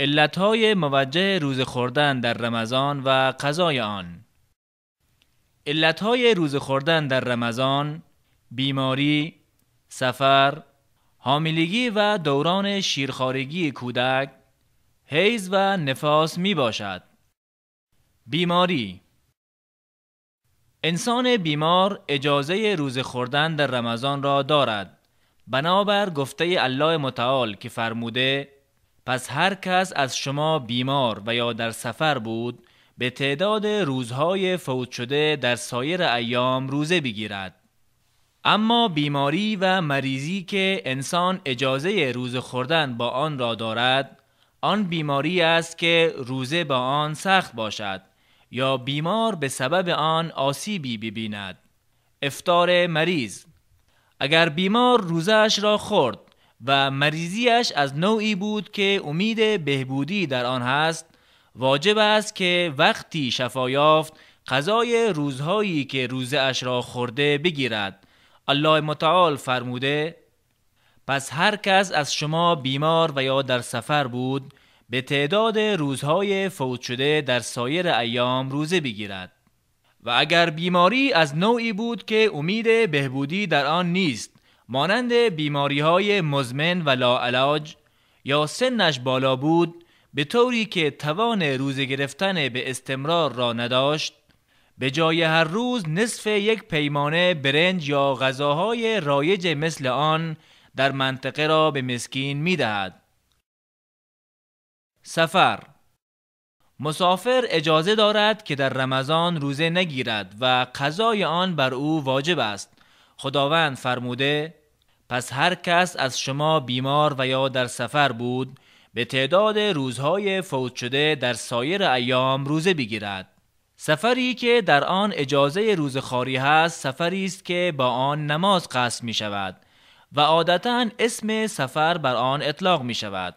علتهای موجه روزه خوردن در رمضان و قضای آن. علتهای روزه خوردن در رمضان: بیماری، سفر، حاملگی و دوران شیرخوارگی کودک، حیض و نفاس می باشد. بیماری: انسان بیمار اجازه روزه خوردن در رمضان را دارد، بنابر گفته الله متعال که فرموده: پس هر کس از شما بیمار و یا در سفر بود، به تعداد روزهای فوت شده در سایر ایام روزه بگیرد. اما بیماری و مریضی که انسان اجازه روزه خوردن با آن را دارد، آن بیماری است که روزه با آن سخت باشد یا بیمار به سبب آن آسیبی ببیند. افطار مریض: اگر بیمار روزه‌اش را خورد و مریضیش از نوعی بود که امید بهبودی در آن هست، واجب است که وقتی شفا یافت قضای روزهایی که روزه اش را خورده بگیرد. الله متعال فرموده: پس هر کس از شما بیمار و یا در سفر بود، به تعداد روزهای فوت شده در سایر ایام روزه بگیرد. و اگر بیماری از نوعی بود که امید بهبودی در آن نیست، مانند بیماری‌های مزمن و لاعلاج، یا سنش بالا بود به طوری که توان روزه گرفتن به استمرار را نداشت، به جای هر روز نصف یک پیمانه برنج یا غذاهای رایج مثل آن در منطقه را به مسکین می‌دهد. سفر: مسافر اجازه دارد که در رمضان روزه نگیرد و قضای آن بر او واجب است. خداوند فرموده: پس هر کس از شما بیمار و یا در سفر بود، به تعداد روزهای فوت شده در سایر ایام روزه بگیرد. سفری که در آن اجازه روزه‌خواری هست، سفری است که با آن نماز قصر می شود و عادتاً اسم سفر بر آن اطلاق می شود،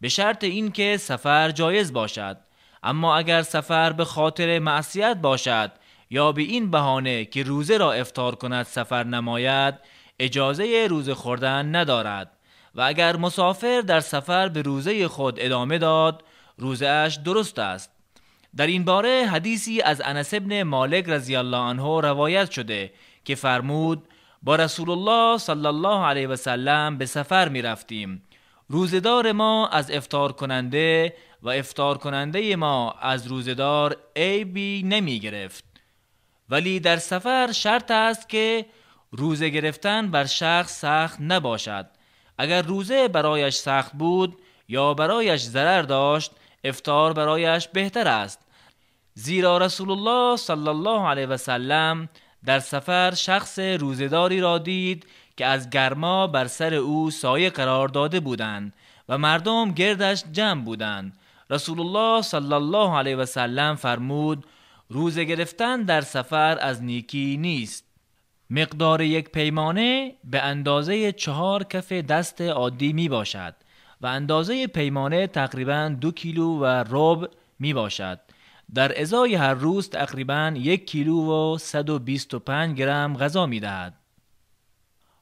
به شرط اینکه سفر جایز باشد. اما اگر سفر به خاطر معصیت باشد یا به این بهانه که روزه را افطار کند سفر نماید، اجازه روزه خوردن ندارد. و اگر مسافر در سفر به روزه خود ادامه داد، روزه اش درست است. در این باره حدیثی از انس بن مالک رضی الله عنه روایت شده که فرمود: با رسول الله صلی الله علیه و سلم به سفر می رفتیم. روزه‌دار ما از افطار کننده و افطار کننده ما از روزه‌دار عیبی نمی گرفت. ولی در سفر شرط است که روزه گرفتن بر شخص سخت نباشد. اگر روزه برایش سخت بود یا برایش ضرر داشت، افطار برایش بهتر است، زیرا رسول الله صلی الله علیه و سلم در سفر شخص روزه‌داری را دید که از گرما بر سر او سایه قرار داده بودند و مردم گردش جمع بودند. رسول الله صلی الله علیه و سلم فرمود: روزه گرفتن در سفر از نیکی نیست. مقدار یک پیمانه به اندازه 4 کف دست عادی می باشد و اندازه پیمانه تقریباً 2 کیلو و ربع می باشد. در ازای هر روز تقریباً 1 کیلو و 125 گرم غذا می دهد.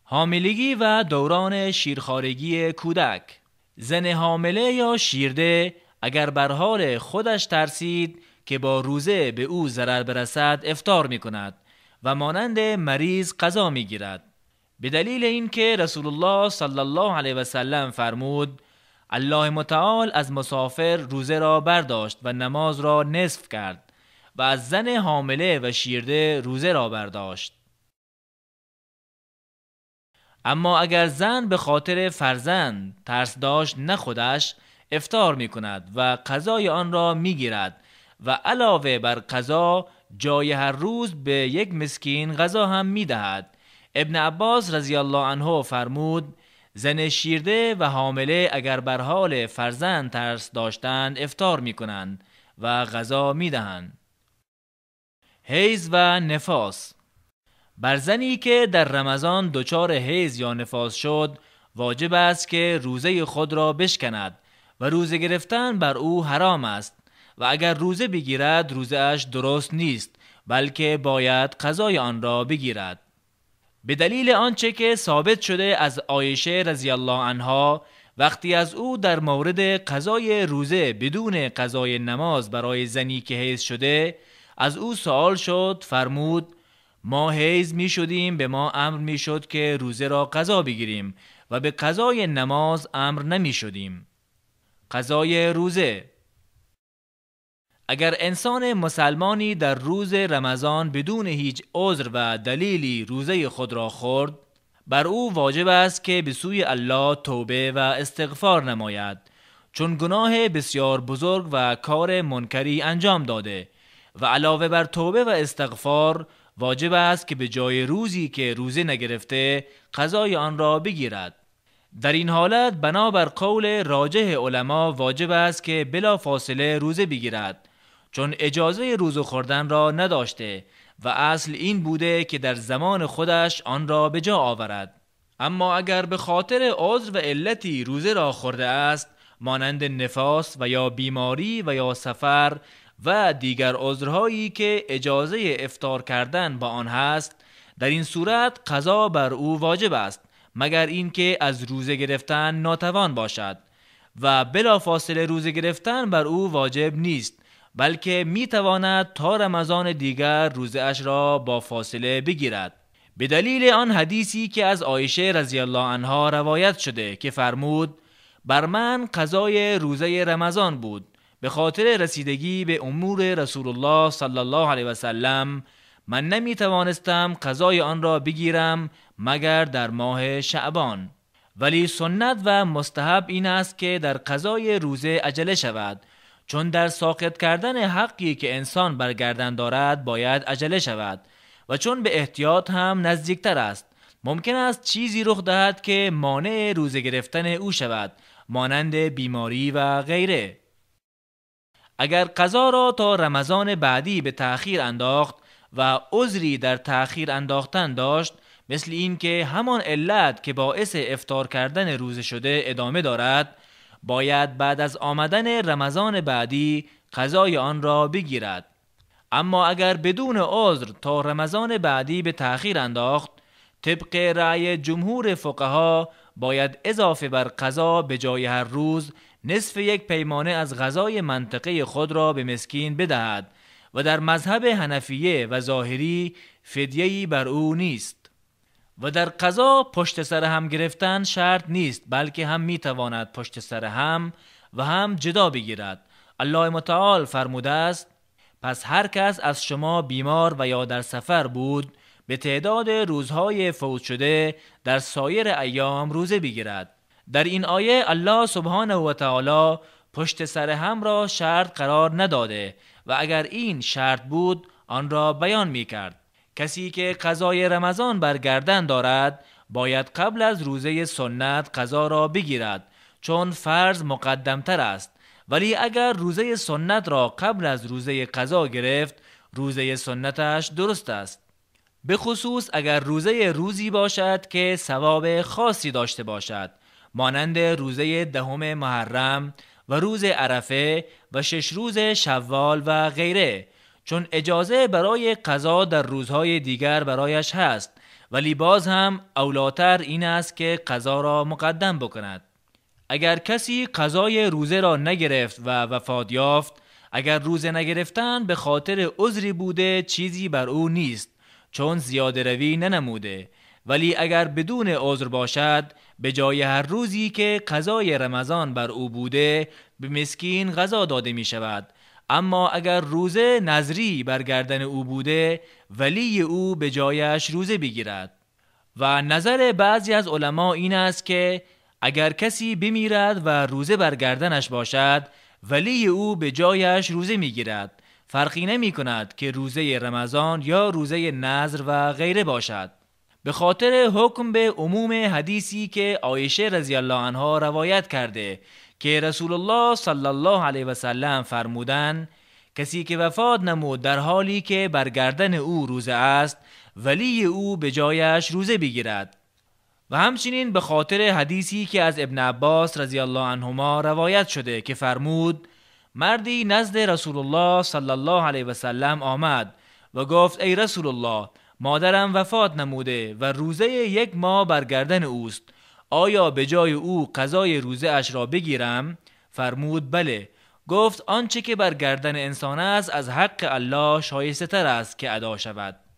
حاملگی و دوران شیرخوارگی کودک: زن حامله یا شیرده اگر بر حال خودش ترسید که با روزه به او ضرر برسد، افطار می کند و مانند مریض قضا می گیرد، به دلیل اینکه رسول الله صلی الله علیه و سلم فرمود: الله متعال از مسافر روزه را برداشت و نماز را نصف کرد و از زن حامله و شیرده روزه را برداشت. اما اگر زن به خاطر فرزند ترس داشت نه خودش، افطار می کند و قضای آن را می گیرد و علاوه بر قضا جای هر روز به یک مسکین غذا هم می دهد. ابن عباس رضی الله عنه فرمود: زن شیرده و حامله اگر بر حال فرزند ترس داشتند افطار می کنند و غذا می دهند. حیض و نفاس: بر زنی که در رمضان دچار حیض یا نفاس شد، واجب است که روزه خود را بشکند و روزه گرفتن بر او حرام است و اگر روزه بگیرد روزه اش درست نیست، بلکه باید قضای آن را بگیرد. به دلیل آنچه که ثابت شده از عایشه رضی الله عنها وقتی از او در مورد قضای روزه بدون قضای نماز برای زنی که حیض شده از او سوال شد، فرمود: ما حیض می شدیم، به ما امر می شد که روزه را قضا بگیریم و به قضای نماز امر نمی شدیم. قضای روزه. اگر انسان مسلمانی در روز رمضان بدون هیچ عذر و دلیلی روزه خود را خورد، بر او واجب است که به سوی الله توبه و استغفار نماید، چون گناه بسیار بزرگ و کار منکری انجام داده و علاوه بر توبه و استغفار واجب است که به جای روزی که روزه نگرفته قضای آن را بگیرد. در این حالت بنابر قول راجح علما واجب است که بلا فاصله روزه بگیرد، چون اجازه روزه خوردن را نداشته و اصل این بوده که در زمان خودش آن را به جا آورد. اما اگر به خاطر عذر و علتی روزه را خورده است، مانند نفاس و یا بیماری و یا سفر و دیگر عذرهایی که اجازه افطار کردن با آن هست، در این صورت قضا بر او واجب است، مگر اینکه از روزه گرفتن ناتوان باشد و بلافاصله روزه گرفتن بر او واجب نیست، بلکه میتواند تا رمضان دیگر روزه اش را با فاصله بگیرد. به دلیل آن حدیثی که از عایشه رضی الله عنها روایت شده که فرمود: بر من قضای روزه رمضان بود، به خاطر رسیدگی به امور رسول الله صلی الله علیه و سلم من نمی توانستم قضای آن را بگیرم مگر در ماه شعبان. ولی سنت و مستحب این است که در قضای روزه عجله شود، چون در ساقط کردن حقی که انسان بر گردن دارد باید عجله شود و چون به احتیاط هم نزدیکتر است، ممکن است چیزی رخ دهد که مانع روزه گرفتن او شود، مانند بیماری و غیره. اگر قضا را تا رمضان بعدی به تأخیر انداخت و عذری در تأخیر انداختن داشت، مثل این که همان علت که باعث افطار کردن روزه شده ادامه دارد، باید بعد از آمدن رمضان بعدی قضای آن را بگیرد. اما اگر بدون عذر تا رمضان بعدی به تأخیر انداخت، طبق رأی جمهور فقها باید اضافه بر قضا به جای هر روز نصف یک پیمانه از غذای منطقه خود را به مسکین بدهد و در مذهب حنفیه و ظاهری فدیه‌ای بر او نیست. و در قضا پشت سر هم گرفتن شرط نیست، بلکه هم میتواند پشت سر هم و هم جدا بگیرد. الله متعال فرموده است: پس هر کس از شما بیمار و یا در سفر بود، به تعداد روزهای فوت شده در سایر ایام روزه بگیرد. در این آیه الله سبحانه و تعالی پشت سر هم را شرط قرار نداده و اگر این شرط بود آن را بیان می کرد. کسی که قضای رمضان بر گردن دارد باید قبل از روزه سنت قضا را بگیرد، چون فرض مقدمتر است. ولی اگر روزه سنت را قبل از روزه قضا گرفت، روزه سنتش درست است، به خصوص اگر روزه روزی باشد که ثواب خاصی داشته باشد، مانند روزه 10 محرم و روز عرفه و 6 روز شوال و غیره، چون اجازه برای قضا در روزهای دیگر برایش هست، ولی باز هم اولاتر این است که قضا را مقدم بکند. اگر کسی قضای روزه را نگرفت و وفات یافت، اگر روزه نگرفتن به خاطر عذری بوده چیزی بر او نیست، چون زیاده روی ننموده. ولی اگر بدون عذر باشد، به جای هر روزی که قضای رمضان بر او بوده به مسکین غذا داده می شود. اما اگر روزه نذری بر گردن او بوده، ولی او به جایش روزه بگیرد. و نظر بعضی از علما این است که اگر کسی بمیرد و روزه بر گردنش باشد، ولی او به جایش روزه میگیرد. فرقی نمی کند که روزه رمضان یا روزه نذر و غیره باشد، به خاطر حکم به عموم حدیثی که عایشه رضی الله عنها روایت کرده که رسول الله صلی الله علیه و سلم فرمودند: کسی که وفات نمود در حالی که بر گردن او روزه است، ولی او به جایش روزه بگیرد. و همچنین به خاطر حدیثی که از ابن عباس رضی الله عنهما روایت شده که فرمود: مردی نزد رسول الله صلی الله علیه و سلم آمد و گفت: ای رسول الله، مادرم وفات نموده و روزه 1 ماه بر گردن اوست، آیا به جای او قضای روزه اش را بگیرم؟ فرمود بله. گفت آنچه که بر گردن انسان است از حق الله شایسته تر است که ادا شود.